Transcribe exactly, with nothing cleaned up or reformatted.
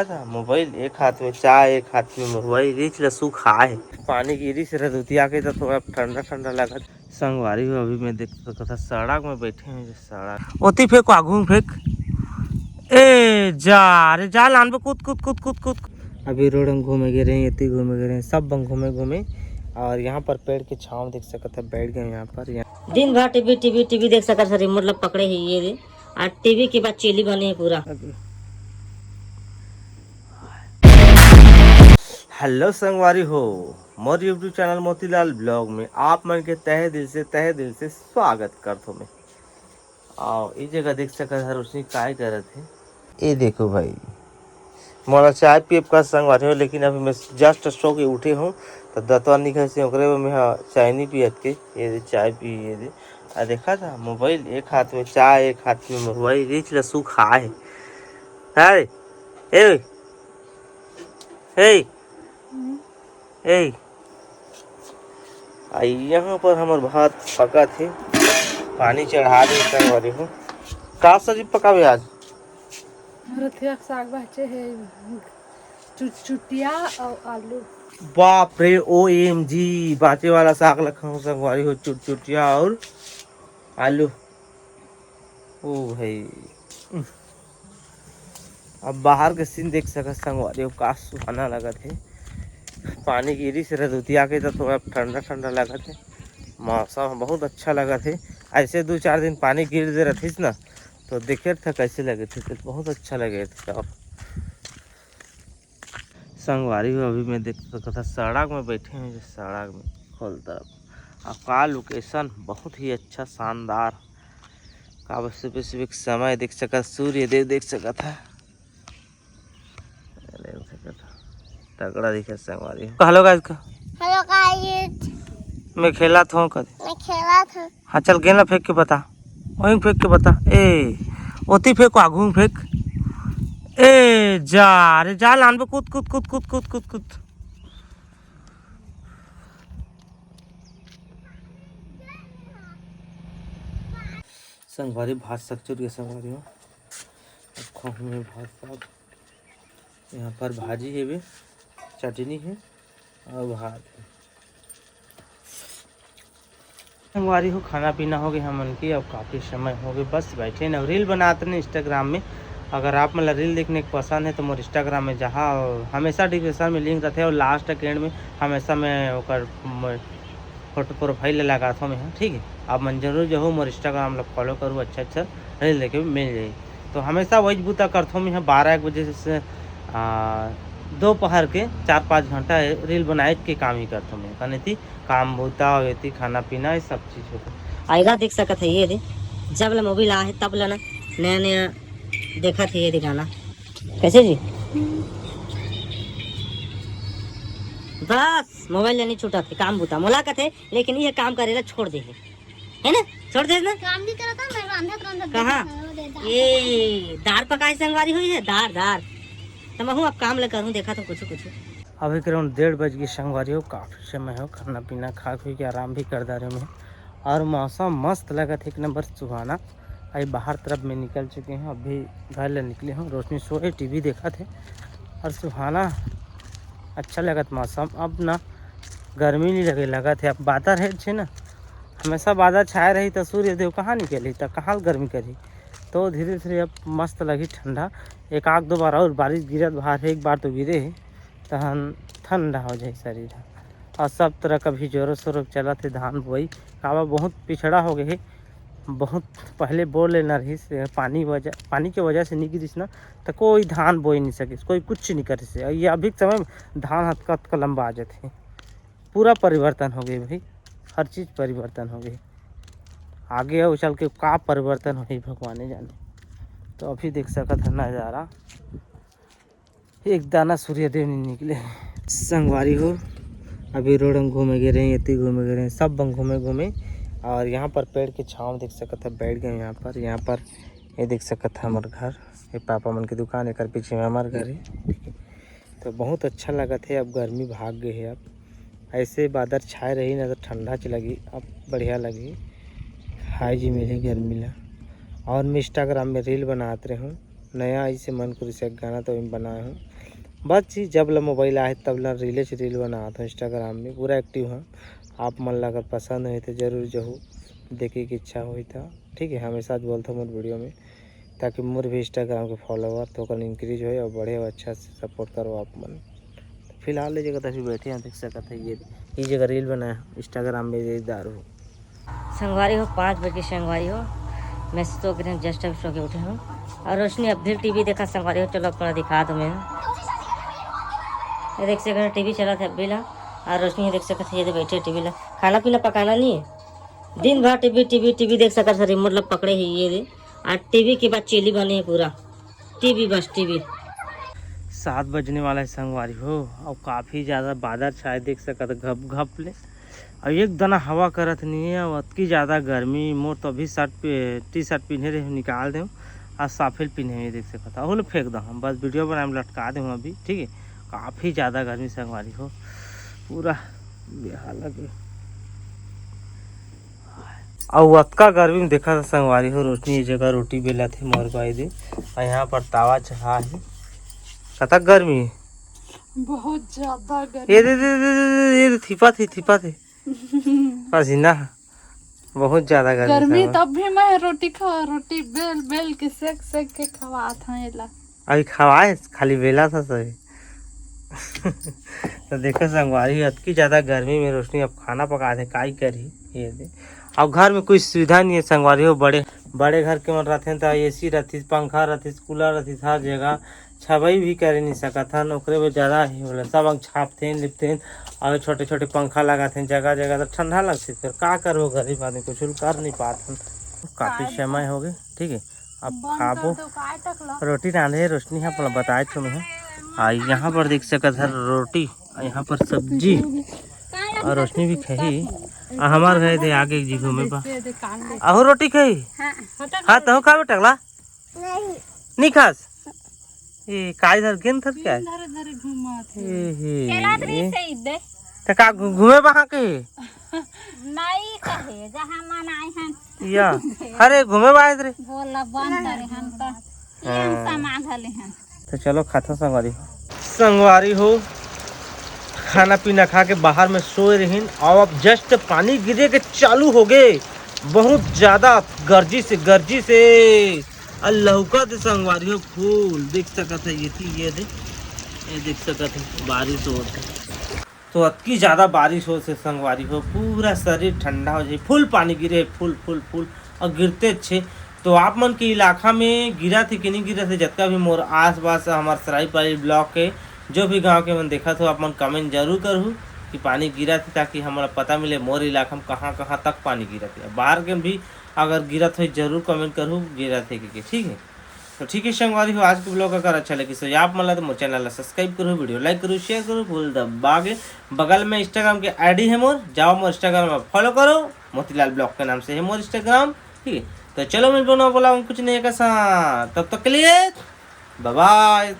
था मोबाइल एक हाथ में, चाय एक हाथ में मोबाइल, रिच लसू खाए। पानी गिरी से रदुतिया के तो थोड़ा ठंडा ठंडा लगत। संगवारी हो, अभी मैं देख सकत था सड़क में बैठे हैं, जो सड़क ओती फेंक, आगू में फेंक। ए जा रे जा, लान पे कूद कूद कूद कूद कूद। अभी रोड में घूमे गे रहे, एती घूमे गे रहे, सब बंग घूमे घूमे। और यहाँ पर पेड़ के छांव देख सकत है, बैठ गए यहाँ पर। यहाँ दिन भर टीवी टीवी टीवी देख सकत है, रिमोट ला पकड़े है ये दे। और टीवी के बाद चेली बने है पूरा। हेलो संगवारी हो, मोर YouTube चैनल मोतीलाल ब्लॉग में आप मन के तहे दिल से, तहे दिल से स्वागत करथो मैं। आओ, ई जगह देख सकत हर, उसने काय करत है। ये देखो भाई, मोला चाय पियब का संगवारी हो, लेकिन अभी मैं जस्ट सो के उठे हूँ, तो दतवा निकल से, ओकरे बर मैं हा चाय नहीं पियत के। ये दे चाय पी, ये दे। आ देखा था, मोबाइल एक हाथ में चाय, एक हाथ में मोबाइल, रिच लसू खाए है। हाय, ए, ए, ए। आ यहाँ पर हमर भात पका थे, पानी चढ़ा दे संगवारी हो। का सब्जी पकावे आज? रथिया के साग बाचे है, चुटचुटिया और आलू। बाप रे, ओ एम जी, बाचे वाला साग ला खाहूं संगवारी हो, चुटचुटिया और आलू। ओ भाई, अब बाहर के सीन देख सकत संगवारी हो, का सुहाना लगत हे। पानी गिरी से रदुतिया के तो थोड़ा ठंडा ठंडा लगत हे, मौसम बहुत अच्छा लगत हे। ऐसे दो चार दिन पानी गिर दे रथिस ना, तो देखे था कैसे लगे थे, तो बहुत अच्छा लगे थे। और संगवारी हो, अभी मैं देख सकत था सड़क में बैठे हैं, जो सड़क में खोल तरफ। और का लोकेशन बहुत ही अच्छा, शानदार। का बस सुबह सुबह के समय देख सकत, सूर्य देव देख सकत है। देख सकत है, तगड़ा दिखे संगवारी हो। हेलो गाइस का। हेलो गाइस। मैं खेला था कद। मैं खेला था। हाँ, चल गेंद ला फेंक के बता, वहीं फेंक के बता। ए, ओती फेंक, आगू में फेंक। ए जा रे जा, लान पे कूद कूद कूद कूद कूद कूद कूद। संगवारी भात सक चुर के संगवारी हो। अब खाहूं मैं भात साग। यहाँ पर भाजी हेवे, चटनी है और भात है। संगवारी हो, खाना पीना हो गए हमन के, अब काफ़ी समय हो गए, बस बैठे न रील बनात रहे Instagram में। अगर आप मन ला रील देखने के पसंद है तो मोर Instagram में जहाँ हमेशा डिस्क्रिप्शन में लिंक रहते और लास्ट के एंड में हमेशा मैं ओकर म-, फोटो प्रोफाइल ला लगाथों मैं, ठीक है। आप मन जरूर जो हो मोर Instagram ला फॉलो करूँ, अच्छा अच्छा रील देखे मिल जाए। तो हमेशा वही बूता करथों मैं, बारह एक बजे से आ, दोपहर के चार पाँच घंटा रील बनाए के काम ही करथों मैं। कने थी काम बूता, एती खाना पीना, ये सब चीज होता। आएगा देख सकत है, ये दे, जब ले मोबाइल आए तब ले ना नया नया देखत है ये दे गाना। कैसे जी? बस मोबाइल ले नहीं छूटत है, काम बूता मोला कथे, लेकिन ये काम करे ला छोड़ दे है, है ना? छोड़ दे ना। काम नहीं करता, मैं रांधत रांधत कहाँ? देखत हूँ, वो दे दाल। ये दार पकाए संगवारी हुई है, दार दार। तो मैं हूँ, अब काम ले करूँ, देखा तो कुछ कुछ। अभी करीबन डेढ़ बज गई संगवारी हो, काफ़ी समय हो, खाना पीना खा खी के आराम भी कर डारे में। और मौसम मस्त लगत है, एक नंबर सुहाना। अभी बाहर तरफ में निकल चुके हैं, अभी घर ले निकले हूँ। रोशनी सोए, टीवी देखत है और सुहाना, अच्छा लगत मौसम। अब ना गर्मी नहीं लगे लगत है, अब बादर है छे ना, हमेशा बादर छाए रही तो सूर्य देव कहाँ निकलही, तो कहाँ गर्मी करही। तो धीरे धीरे अब मस्त लगही ठंडा। एक आध दो बार और बारिश गिरत बाहर है, एक बार तो गिरे है, तहन ठंडा हो जाए शरीर ह। और सब तरह का भी जोरों शोरों चलत है धान बुआई। काबा बहुत पिछड़ा हो गए है, बहुत पहले बोर लेना रहिस, पानी वजह, पानी के वजह से नहीं गिरिस ना, तो कोई धान बोई नहीं सकिस, कोई कुछ नहीं करिस। और ये अभी के समय में धान हतका हतका लंबा आ जाते हैं। पूरा परिवर्तन हो गई भाई, हर चीज़ परिवर्तन हो गई। आगे अउ चल के का परिवर्तन होही, भगवान ही जाने। तो अभी देख सकत है नज़ारा, एक दाना सूर्यदेव नहीं निकले। संगवारी हो, अभी रोड में घूमे गे रहे, एती घूमे गे रहे, सब बंग घूमे घूमे। और यहाँ पर पेड़ के छाँव देख सकत है, बैठ गए यहाँ पर। यहाँ पर ये देख सकत है हमार घर, ये पापा मन के दुकान, एक पीछे में हमार घर है। तो बहुत अच्छा लगत है, अब गर्मी भाग गए है। अब ऐसे बादर छाए रही ना, तो ठंडा च लगी, अब बढ़िया लगी, हाई जी मिली गर्मी ला। और मैं Instagram में रील बनात रहे हूँ, नया ऐसे मन करिस एक गाना तो एम बनाए हूँ। बस जी, जब ला मोबाइल आहे तब ला रीले से रील बनात हूँ, इंस्टाग्राम में पूरा एक्टिव हूँ। आप मन ला अगर पसंद होही तो जरूर जहू देखे के इच्छा होही तो, ठीक है। हमेशा आज बोलता हूँ मोर वीडियो में, ताकि मोर भी इंस्टाग्राम के फॉलोअर तो ओकर इंक्रीज होए और बढ़े और अच्छा से सपोर्ट करो आप मन। फिलहाल ये जगह तभी बैठे हैं, देख सकत है ये, ये जगह रील बनाया इंस्टाग्राम में, ये दारू। संगवारी हो, पाँच बजे के संगवारी हो, मैं सो के जस्ट अभी सो के उठे हूँ। और रोशनी अब भी टीवी देखा संगवारी हो, चलो अपना दिखा दो मैं। ये देख सकत टीवी चला था अभी ला। और रोशनी देख सकत है ये बैठे टीवी ला, खाना पीना पकाना नहीं है, दिन भर टीवी टीवी टीवी देख सकत है, रिमोट ला पकड़े ही ये दे। और टीवी के बाद चेली बने है पूरा, टीवी बस टीवी। सात बजने वाला है संगवारी हो, और काफ़ी ज़्यादा बादल छाए देख सकत घप घप ले। और एक दाना हवा करत नहीं है, और अतकी ज़्यादा गर्मी। मोर तो अभी शर्ट पे टी शर्ट पहने रहे, निकाल दे, और साफेल पहने हुए देख सकत, और फेंक दो हम, बस वीडियो बनाए में लटका दे अभी, ठीक है। काफ़ी ज़्यादा गर्मी संगवारी हो, पूरा बेहाल लगे। अउ अतका गर्मी में देखा था संगवारी हो, रोशनी ये जगह रोटी बेला थे मोर भाई दे, और यहाँ पर तावा चढ़ा है। कतक गर्मी है? बहुत ज्यादा गर्मी। ये दे, दे, दे, दे, दे, ये दे, थिपा थे, थिपा थे। पसीना, बहुत ज्यादा गर्मी गर्मी था। तब भी मैं रोटी खा, रोटी बेल बेल के सेक सेक के खवात हूँ एला। अभी खवाए, खाली बेला था सही। तो देखो संगवारी, अतकी ज्यादा गर्मी में रोशनी अब खाना पका दे, काई करी ये दे। अब घर में कोई सुविधा नहीं है संगवारी हो, बड़े बड़े घर के मन रहते हैं तो एसी रहती, पंखा रहती, कूलर रहती, हर जगह छबई भी करे नहीं सकत हन, ओकरे बर ज्यादा ही होला। सब अंग छापथें, लिपथें, और छोटे छोटे पंखा लगाथें जगह जगह, तो ठंडा लगथे। फिर का करबो, गरीब आदमी कुछ कर नहीं पात हन। काफी समय हो गए, ठीक है, अब बंद खाबो। कर दो, काय तक लो? रोटी रांधे रोशनी है, अपना बताए तो मैं। आ यहाँ पर देख सकत हर रोटी, आ यहाँ पर सब्जी, और रोशनी भी खही। आ हमार घर दे आगे एक जी घूमे बा। दे, दे, कान ले। अहो रोटी खही? हाँ। हाँ, तहु खाबे टकला? नहीं। नहीं खास? ए, काय धर गेंद धर क्या है? धरे धरे घुमात हे। ए, हे। खेलत रही से इदे। त का घु-, घूमे बहा के? नहीं कहे, जहाँ मन आए हन। या। अरे, घूमे बहा रे। बोला बंद करे हन त। ये हम हाँ। समा घले हन। तो चलो, खाता संगवारी हो। संगवारी हो, खाना पीना खा के बाहर में सोए रहिन, और अब जस्ट पानी गिरे के चालू हो गए, बहुत ज्यादा गर्जी से, गर्जी से। अल्लाह का दे संगवारी हो, फूल देख सकत है, ये थी, ये दे, ये देख सकत है, बारिश होत है। तो अतकी ज्यादा बारिश होत से संगवारी हो, पूरा शरीर ठंडा हो जाए, फुल पानी गिरे, फुल, फुल, फुल, और गिरते अच्छे। तो आप मन के इलाका में गिरा थे कि नहीं गिरा थे, जतका भी मोर आसपास हमार सरायपाली ब्लॉक के जो भी गांव के मन देखत हो, आप मन कमेंट जरूर करहु कि पानी गिरा थे, ताकि हमला पता मिले मोर इलाका में कहाँ कहाँ तक पानी गिरा थे। बाहर के भी अगर गिरत हो जरूर कमेंट करहु गिरत हे के, ठीक है। तो ठीक है संगवारी हो, आज के ब्लॉग अगर अच्छा लगे तो आप मन ला तो मोर चैनल ला सब्सक्राइब करो, वीडियो लाइक करो, शेयर करो, फूल दबा के बगल में इंस्टाग्राम के आईडी है मोर, जाओ मोर इंस्टाग्राम में फॉलो करो, मोतीलाल ब्लॉग के नाम से है मोर इंस्टाग्राम, ठीक है। तो चलो मिलबो ना बोला कुछ नहीं कसा, तब तक के लिए बाय बाय।